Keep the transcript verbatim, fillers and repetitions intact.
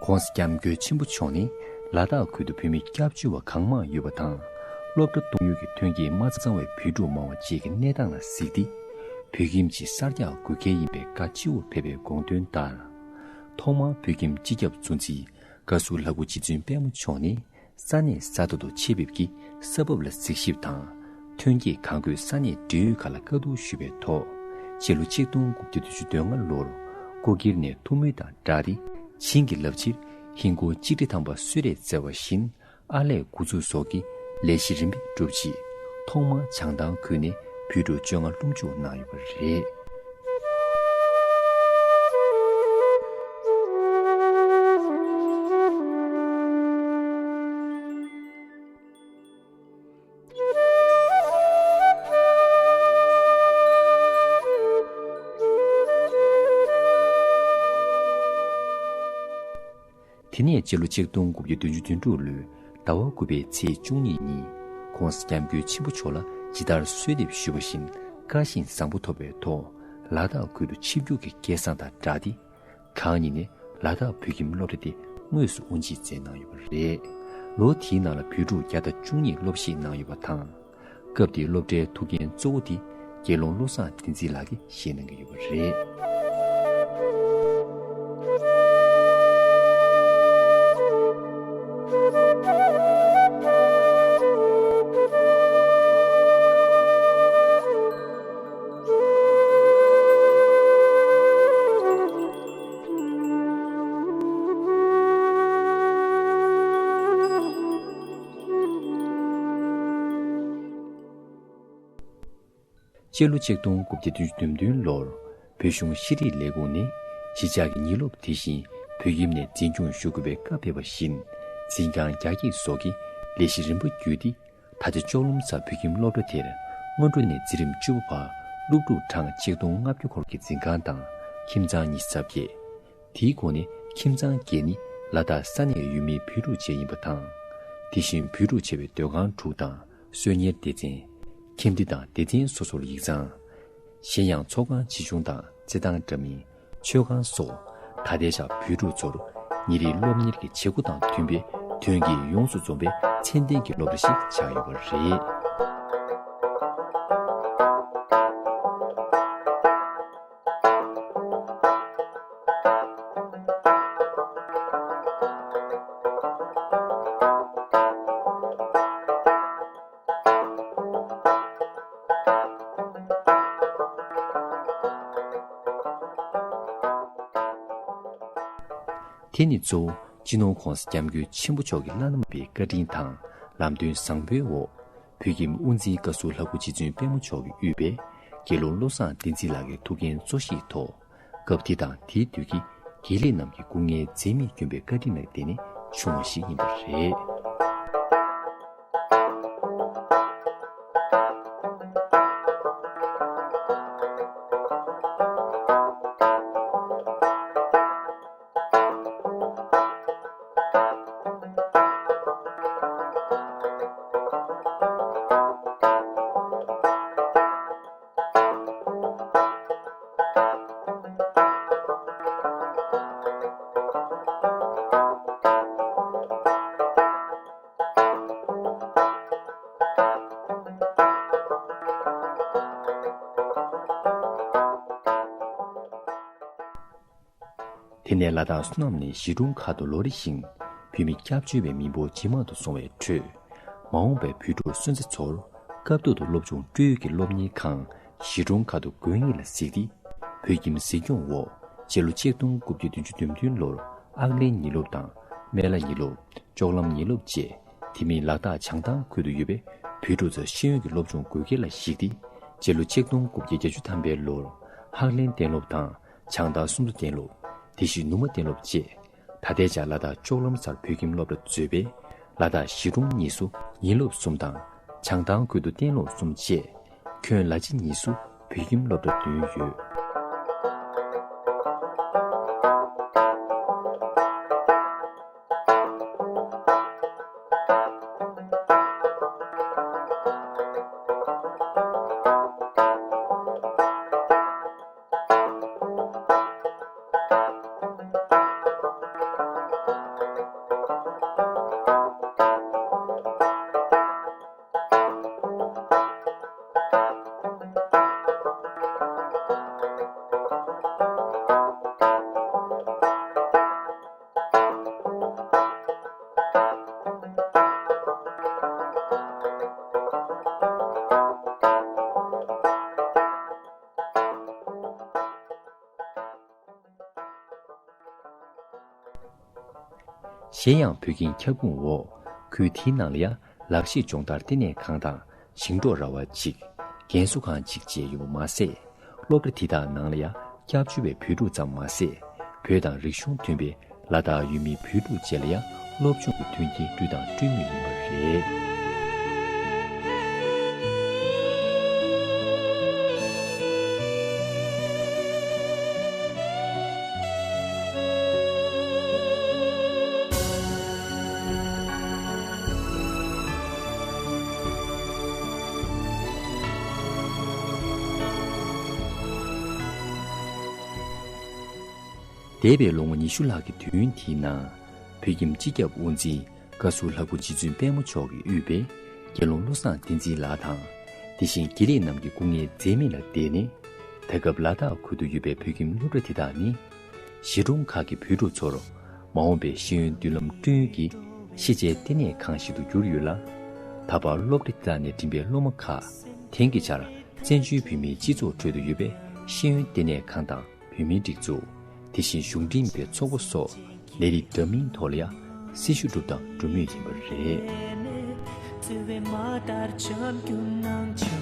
༸གོང་ས་༸སྐྱབས་མགོན་ཆེན་པོ་མཆོག་ནི་ལ་དྭགས་ཁུལ་དུ་བོད་མི་སྐྱབས་བཅོལ་བ་གང་མང་ཡོད་པ་དང་། སློབ་གྲྭ་གཏོང་ཡུལ་གྱི་ཐོན་སྐྱེད་མ་ཚང་བའི་བོད་ཕྲུག་མང་བ་བཅས་ཀྱི་གནས་སྟངས་ལ་གཟིགས་ཏེ། བོད་ཁྱིམ་གྱི་གསར་རྒྱག་དགོས་གལ་ཡིན་པའི་བཀའ་སྤྱི་བོར་ཕེབས་པའི་དགོངས་དོན་ལྟར། ཐོག་མར་བོད་ཁྱིམ་སྤྱི་ཁྱབ་གཙོ་འཛིན་བཀའ་ཟུར་ལྷ་སྐུ་རྗེ་བཙུན་དཔལ་མོ་མཆོག་ནས། ས་གནས་ས་ཐོག་ཏུ་ཆེད་ཕེབས་ཀྱིས་ས་བབ་ལ་གཟིགས་ཞིབ་དང་། ཐོན་སྐྱེད་གང་དགོས་ས་གནས་འབྲེལ་ཡོད་ཁག་ལ་བཀའ་བསྡུར་ཞུས་པའི་ཐོག། སྤྱི་ལོ་ཆིག་སྟོང་དགུ་བརྒྱ་བདུན་ཅུ་དོན་ལྔ་ལོར་སྐུ་སྒེར་ནས་ཐུགས་སྨོན་དང་སྦྲགས་ཏེ། བྱིན་གྱིས་བརླབས་ཕྱིར་ཧིན་སྒོར་གཅིག་ཁྲི་ཐམ་པ་གསོལ་རས་སྩལ་བ་བཞིན། ཨར་ལས་འགོ་འཛུགས་སོགས་ཀྱི་ལས་གཞི་རིམ་པས་བསྒྲུབས་རྗེས། ཐོག་མར་བྱང་ཐང་ཁུལ་ནས་བོད་ཕྲུག་བཅོ་ལྔ་སློབ་འཇུག་གནང་ཡོད་པ་རེད། དེ་ནས་སྤྱི་ལོ་ཆིག་སྟོང་དགུ་བརྒྱ་བདུན་ཅུ་དོན་དྲུག་ལོའི་ཟླ་བ་དགུ་པའི་ཚེས་བཅུ་གཉིས་ཉིན། ༸གོང་ས་༸སྐྱབས་མགོན་ཆེན་པོ་མཆོག་ལ་ཇི་ལྟར་གསོལ་འདེབས་ཞུས་པ་བཞིན་བཀའ་བཞིན་བཟང་པོ་ཐོབ་པའི་ཐོག། ལ་དྭགས་ཁུལ་དུ་ཆིབས་བསྒྱུར་གྱི་སྐལ་བཟང་དང་སྦྲགས་ཏེ། གང་ཉིད་ནས་ལ་དྭགས་བོད་ཁྱིམ་སློབ་གྲྭ་དེ་དངོས་སུ་དབུ་འབྱེད་མཛད་གནང་ཡོད་པ་རེད། ལོ་དེའི་ནང་ལ་བོད་ཕྲུག་བརྒྱ་དང་བཅུ་གཉིས་སློབ་གཞིས་གནང་ཡོད་པ་དང་། སྐབས་དེའི་སློབ་གྲྭའི་ཐུགས་འགན་གཙོ་བོ་དེ་དགེ་སློང་བློ་བཟང་བསྟན་འཛིན་ལགས་ཀྱིས་བཞེས་གནང་གི་ཡོད་པ་རེད། སྤྱི་ལོ་ཆིག་སྟོང་དགུ་བརྒྱ་བདུན་ཅུ་དོན་བདུན་ལོར། བོད་གཞུང་ཤེས་རིག་ལས་ཁུངས་ནས་གཞིས་ཆགས་ཀྱི་ཉིན་སློབ་དེ་བཞིན་བོད་ཁྱིམ་ནས་འཛིན་སྐྱོང་ཞུ་དགོས་པའི་བཀའ་ཕེབས་པ་བཞིན། འཛིན་ཁང་རྒྱ་སྐྱེད་སོགས་ཀྱི་ལས་གཞི་རིམ་པ་བརྒྱུད་དེ། ད་ཆ་ལྕོག་ལམ་སར་བོད་ཁྱིམ་སློབ་གྲྭ་དེར་སྔོན་འགྲོ་ནས་འཛིན་རིམ་བཅུ་པ་བར་སློབ་ཕྲུག་གྲངས་ཆིག་སྟོང་ལྔ་བརྒྱ་སྐོར་གྱི་འཛིན་ཁང་དང་ཁྱིམ་ཚང་ཉི་ཤུ་རྩ་བརྒྱད། དེའི་ཁོངས་ནས་ཁྱིམ་ཚང་བརྒྱད་ནི་ལ་དྭགས་ས་གནས་ཡུལ་མིའི་བོད་ཕྲུག་བཅས་ཡིན་པ་དང་། དེ་བཞིན་བོད་ཕྲུག་བྱ་བའི་སྡོད་ཁང་དྲུག་དང་སོ་གཉེར་སྡེ་ཚན། ཁྱིམ་སྡེ་དང་སྡེ་ཚན་སོ་སོར་ཡིག་ཚང་། གཞན་ཡང་ཚོགས་ཁང་ཆེ་ཆུང་དང་རྩེད་ཐང་འདྲ་མིན། མཆོད་ཁང་སོགས། ད་ལྟའི་ཆར་བོད་ཕྲུག་ཚོར་ཉིན་རེའི་སློབ་གཉེར་གྱི་བྱེད་སྒོ་དང་མཐུན་པའི་དོན་གྱིས་ཡོངས་སུ་འཛོམས་པའི་ཚད་ལྡན་གྱི་སློབ་གྲྭ་ཞིག་ཆགས་ཡོད་པ་རེད། དེ་ནི་གཙོ་བོ་སྤྱི་ནོར་༸གོང་ས་༸སྐྱབས་མགོན་ཆེན་པོ་མཆོག་གི་བླ་ན་མེད་པའི་བཀའ་དྲིན་དང་ལམ་སྟོན་བཟང་པོའི་འོག། བོད་ཁྱིམ་དབུ་འཛིན་བཀའ་ཟུར་ལྷ་སྐུ་རྗེ་བཙུན་དཔལ་མོ་མཆོག་གིས་དབུས་པའི་དགེ་སློང་བློ་བཟང་བསྟན་འཛིན་ལགས་ཀྱི་ཐུགས་འགན་གཙོ་བཞེས་ཐོག། སྐབས་དེ་དང་དེའི་དུས་ཀྱི་དགེ་ལས་རྣམས་ཀྱི་སྐུ་ངལ་འཛེམས་མེད་བསྐྱོན་པའི་བཀའ་དྲིན་ལ་བརྟེན་ནས་བྱུང་བ་ཞིག་ཡིན་པ་རེད། དེ་ནས་ལ་དྭགས་བསོད་ནམས་གླིང་གཞིས་གྲོང་ཁག་ཏུ་ལོ་རེ་བཞིན་བོད་མི་སྐྱབས་བཅོལ་བའི་མི་འབོར་ཇེ་མང་དུ་སོང་བའི་ཁྲོད། མ་འོངས་པའི་བོད་ཕྲུག་སོན་རྩ་ཚོར་སྐབས་ཐོག་ཏུ་སློབ་སྦྱོང་སྤྲོད་ཡུལ་གྱི་སློབ་གཉེར་ཁང་གཞིས་གྲོང་ཁག་ཏུ་དགོས་ངེས་ལ་གཟིགས་ཏེ། བོད་ཁྱིམ་འཛིན་སྐྱོང་འོག་སྤྱི་ལོ་ཆིག་སྟོང་དགུ་བརྒྱ་བདུན་ཅུ་དོན་བདུན་ལོར་ཨག་གླིང་ཉིན་སློབ་དང་སྨན་བླ་ཉིན་སློབ། ལྕོག་ལམ་ཉིན་སློབ་བཅས་དེ་མིན་ལ་དྭགས་བྱང་ཐང་ཁུལ་དུ་ཡོད་པའི་བོད་ཕྲུག་ཚོར་ཤེས་ཡོན་གྱི་སློབ་སྦྱོང་དགོས་གལ་ལ་གཞིགས་ཏེ། སྤྱི་ལོ་ཆིག་སྟོང་དགུ་བརྒྱ་བརྒྱད་ཅུ་ཐམ་པའི་ལོར་ཧག་ལེན་གཏན་སློབ་དང་བྱང་ཐང་སུམ་མདོ་གཏན་སློབ། དེ་བཞིན་ནུབ་མོ་གཏན་སློབ་བཅས། ད་ལྟའི་ཆར་ལ་དྭགས་ལྕོག་ལམ་སར་བོད་ཁྱིམ་སློབ་གྲྭ་མཛོད་པས་ལ་དྭགས་གཞིས་གྲོང་གཉིས་སུ་ཉིན་སློབ་གསུམ་དང་བྱང་ཐང་ཁུལ་དུ་གཏན་སློབ་གསུམ་བཅས། ཁྱོན་ལ་ཕྱི་གཉིས་སུ་བོད་ཁྱིམ་སློབ་གྲྭ་བདུན་ཡོད། གཞན་ཡང་བོད་ཁྱིམ་ཁྱབ་ཁོངས་འོག་ཁུལ་དེའི་ནང་ལ་ཡང་ལག་ཤེས་སྦྱོང་བརྡར་ལྟེ་གནས་ཁང་དང་ཞིང་འབྲོག་ར་བ་གཅིག་རྒན་གསོ་ཁང་གཅིག་བཅས་ཡོད་པ་མ་ཟད། སློབ་གྲྭ་དེ་དག་ནང་ལ་ཡང་སྐྱབས་བཅོལ་བའི་བོད་ཕྲུག་ཙམ་མ་ཟད། བོད་དང་རིག་གཞུང་མཐུན་པའི་ལ་དྭགས་ཡུལ་མིའི་བོད་ཕྲུག་བཅས་ལ་ཡང་སློབ་སྦྱོང་གི་མཐུན་རྐྱེན་བསྐྲུན་དང་སྐྲུན་མུས་ཡིན་པ་རེད། འདས་པའི་ལོ་ངོ་ཉི་ཤུ་ལྷག་གི་དུས་ཡུན་དེའི་ནང་། བོད་ཁྱིམ་སྤྱི་ཁྱབ་དབུ་འཛིན་བཀའ་ཟུར་ལྷ་སྐུ་རྗེ་བཙུན་པད་མ་མཆོག་གིས་དབུས་པའི་དགེ་སློང་བློ་བཟང་བསྟན་འཛིན་ལགས་དང་། དེ་བཞིན་དགེ་ལས་རྣམ་རྒྱལ་སྐུ་ངལ་འཛེམས་མེད་ལ་བརྟེན་ནས། ད་སྐབས་ལ་དྭགས་ཁུལ་དུ་ཡོད་པའི་བོད་ཁྱིམ་སློབ་གྲྭ་དེ་དག་ནི། གཞིས་གྲོང་ཁག་གི་བོད་ཕྲུག་ཚོར་མ་འོངས་པའི་ཤེས་ཡོན་མདུན་ལམ་བསྐྲུན་ཡུལ་གྱི་ཤེས་བྱའི་ལྟེ་གནས་ཁང་ཞིག་ཏུ་གྱུར་ཡོད་ལ། ད་བར་སློབ་གྲྭ་དེ་དག་ནས་འགྲིམ་པའི་སློབ་མ་ཁག་དེང་གི་ཆར་བཙན་བྱོལ་བོད་མིའི་སྤྱི་ཚོགས་ཁྲོད་དུ་ཡོད་པའི་ཤེས་ཡོན་ལྟེ་གནས་ཁང་དང་། བོད་མིའི་སྒྲིག་འཛུགས། དེ་བཞིན་གཞུང་འབྲེལ་མིན་པའི་ཚོགས་པ་སོགས་ལས་རིགས་འདྲ་མིན་ཐོག་ལ་ཡང་སྲི་ཞུ་བསྒྲུབས་དང་སྒྲུབ་མུས་ཡིན་པ་རེད།